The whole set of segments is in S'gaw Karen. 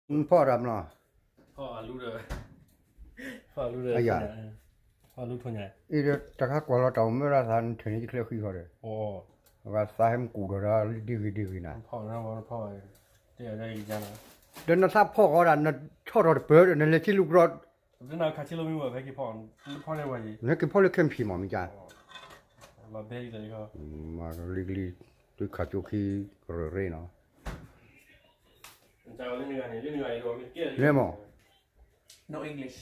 ဖီၣ်တၢ်မနီၤ, ဖီၣ်လူဒီး, ဖီၣ်လူဒီး, အံၤဒီးတခါကွၢ်လီၤတၢ်အိၣ်မၢဒၣ်သး နထၢၣ်န့ၣ်ယချၢဃံဃီဒီး, အဂၤသးဟဲမကူၣ်ဒီးတၢ်လၢဒ့ဂ့ၤဒ့ဂ့ၤနၤ, ဒီးနသးဖီၣ်ဃီဒၣ် နဆီၣ်ထီၣ်တပၢၢ်ဒီး နလဲၤဆံလူၤကရီ, နက့ၤဖီၣ်လၢခဲမုၢ်ဆ့ၣ်မးမ့ၢ်ကါ, မၤကလံၤကလံၤ သုခးကၠိခံကရၢၢ်ရ့နီၤ, No English.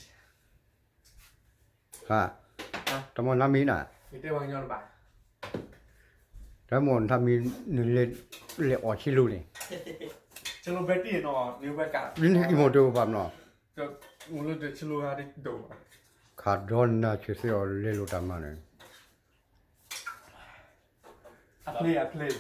တမ့ၢ်နမံၤနၤ, တမ့ၢ်နမံၤ နလဲၤအီၣ်ဆံလူၤန့ၣ်, နဟဲက့ၤမိၢ်တအိၣ်ဘၣ်မနီၤ, ခးဒီနၤဆၢသ့အီၤလဲၤလိာ်တၢ်မၤန့ၣ်, အဖျ့အဖျ့,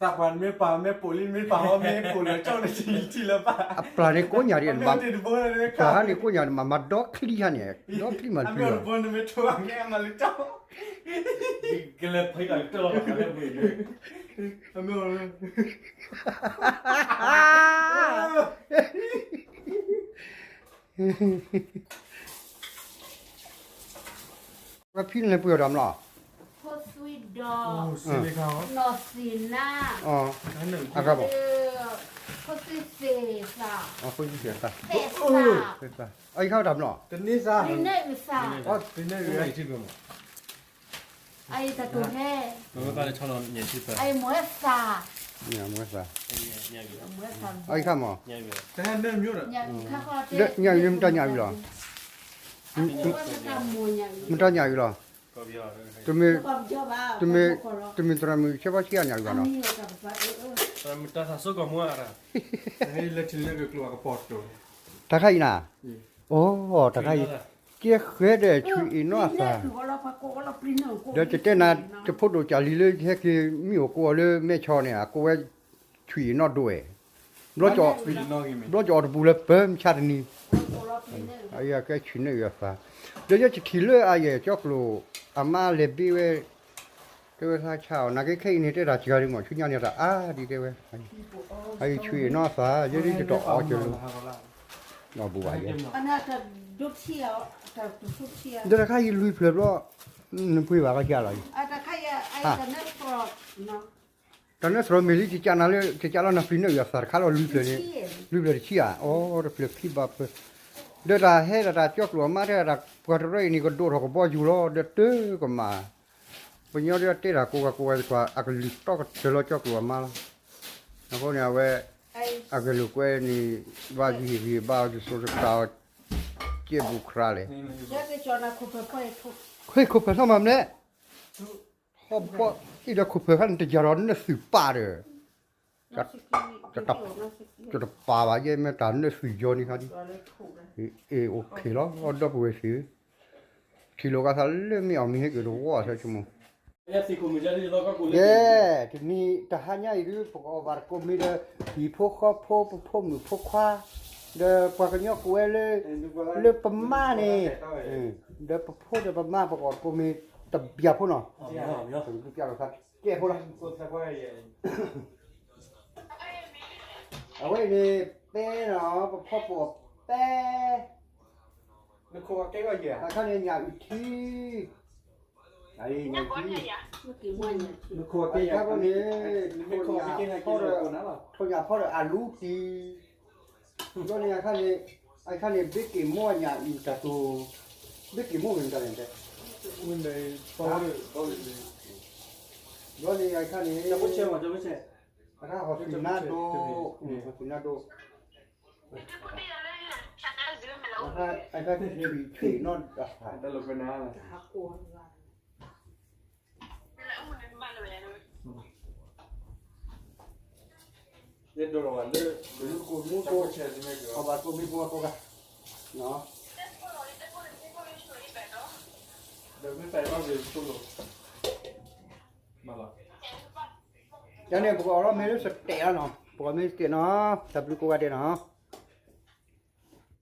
သးပှၢ်နမ့ၢ်ပာ်မ့ၢ်ပိာ်လံ မ့ၢ်ပာ်အီၤမ့ၢ်ပိာ်လၢကၠီန့ၣ် ထံၣ်လၢပာ်, အပျၢ်န့ၣ်ကိးညါဒ်, ပျၢ်ဟါန့ၣ်ကိးညါ မၤမၤဒီချံဟါန့ၣ် ဒီချံမၤတဖုလီၤ, ဝဲဖံန့ၣ်ပှ့ၤအီၤတၢ်မနီၤ, ဖိသွံဒီး, နီၢ်သံနါ, အဂၤဘၣ်, ဖိသွံသ့ၣ်သၣ်, ဖိသွံသ့ၣ်သၣ်, သဲသၣ်, အအံၤခါတၢ်မနီၤ, သနံးသၣ်, သနံးအုၣ်သၣ်, အအံၤတတိၤဟဲ, အအံၤမ့ၢ်သၣ်, မ့ၢ်သၣ်, အအံၤခါမနီၤ, ညၣ်အုၣ်မ့ၢ်တၢ်ညၣ်အုၣ်လီၤ, မ့ၢ်တၢ်ညၣ်အုၣ်လီၤ, တမ့ၢ်, တမ့ၢ်သရၣ်မုၣ်ဆဲဖီဆံအညၣ်အုၣ်ဘၣ်နီၤ, တၢ်ခါအံၤနၤ, အိ တၢ်ခါအံၤ, ကဲဃဲဒီးဆူအ့ၣ်နီၢ်အသး, ဒီးယတဲနၤ, ယဖိဒိၣ်ကၢ်လံၤလၢယဟဲက့ၤမံအိၣ်ကိးအီၤလၢမဲၢ်ဆီန့ၣ် အကိးဝဲ ဆူအ့ၣ်နီၢ်ဒိၣ်ဝဲ, ဘျီကၠီအီၣ်တပူၤလၢပၢမုၢ်ဆါတနံၤ, အကဲဆူန့ၣ်အသး, ဒီးယဲယထံၣ်လၢအယဲၢ်ကၠီကျိာ်အမါလဲၤဘ့ဝဲ, တဲဝဲသးဆါအီၤ နာ်က့ခဲအံၤန့ၣ် တဲတၢ်စှၤဒံးမး ဆူညါန့ၣ်တၢ်အါဒံးတဲဝဲ, အအံၤဆူအ့ၣ်နီၢ်အသး ယဲဒ်တတီၢ်အီၣ်ကၢၤလီၤ, အဘူးဘၣ်ယဲ, ဒီးတခါယလွံၢ်ဖျၢၣ်ဘျီ, နပှ့ၤဘၣ်ကစၢ်လီၤ, တၢ်နၢသရီမ့ၢ်လံ ကကးနၤလၢ ကကးလီၤနၤပျံၤနၢအံၤအသးတခါလီၤ လွံၢ်ဖျၢၣ်န့ၣ်, လွံၢ်ဖျၢၣ်တဆံဧါ, အိ တဖျၢၣ်ခံဘၣ်ဖၢ, ဒီးတၢ်ဟဲဒၣ်တၢ်ကၠီကျိာ်အမါတဲဒၣ် ပှၤတရၢအံၤန့ၣ် ကဒိၣ်ထီၣ်ကဘီယူၤလီၤ ဒီးတကမၣ်, ပညီဒ်တဲတၢ်ကိးဂၤကိးဂၤ အကလုၢ်တီကတၢၢ်လီၤကၠီကျိာ်အမါလီၤ, အဃိန့ၣ်အဝဲ, အဂဲၤလိာ်ကွဲန့ၣ်, ဘၣ်ဂံၢ်ဂံၢ်ဘါအီၤ ယသိတကးအီၤ, ကဲဘူးခရါလဲၣ်, ဟ့ၣ်ခိၣ်ဖၢၣ်သီမၤမလဲၣ်, ဟီၣ်ဘီအံၤဒီးခိၣ်ဖၢၣ်ခါန့ၣ် တယၤဒီးနသုၣ်ပာ်ဒီး, တပာ်ဘၣ်ယဲမ့ၢ်တၢ်နသုၣ်ယီၤန့ၣ်ခါဒ်, အ့ၣ်အိၣ်ခ့လီၤ ဒီပုၢ်ဝဲၢ်သ့ၣ်ဧၢ, ထံၣ်လိာ်ကသးလၢမ့ၢ်အီၣ်မ့ၢ်ဟ့ၣ်က့ၤတဝီအဆၢဆိကမိၣ်, ယဲ, တနံၤတဟါညါအံၤဒုး ပကအီၣ်ဘၣ်တကိးမ့ၢ်ဒီး, ဟံၣ်ဖိဃီဖိ ပဖိမုၣ်ဖိခွါ, ဒီးပှၤကညီကိးဝဲလၢ, လၢပမါန့ၣ်, ဒီးပဖိဒီးပမါ ပကအီၣ်တကိးမ့ၢ်တဘျီဖိနီၤ, ပကဒုးပျးလီၤသးကဲဖိလီၤ, အဝဲအံၤန့ၣ် ပဲနီၤ ပဖီပိာ်ပဲ, အခါန့ၣ်ညၣ်အုၣ်ထံ, ညၣ်အုၣ်ထံ, အခါန့ၣ်, ထိၣ်ညၣ်ဖီဒီးအလူတံၢ်, ဘျီန့ၣ်, အခါန့ၣ် ဘ့က့ၣ်မိၢ်ညၣ်အုၣ်တၢ်တိၢ်, ဘ့က့ၣ်မိၢ်မ့ၢ်မတၤလဲၣ်တဲ, ဘျီန့ၣ်အခါန့ၣ်, အခါဟီၣ်သူၣ်နါဒိၣ်, ဟီၣ်သူၣ်နါဒိၣ်, အခါဆံးဆံးနီၢ်, ယၤန့ၣ် ပကအီၣ်လီၤမ့ၢ်လၢစတဲာ်လီၤနီၤ, ပကအီၣ်မ့ၢ်စတဲာ်နီၤ, တၢ်ဘျုးကိးဂၤဒဲးနီၤ.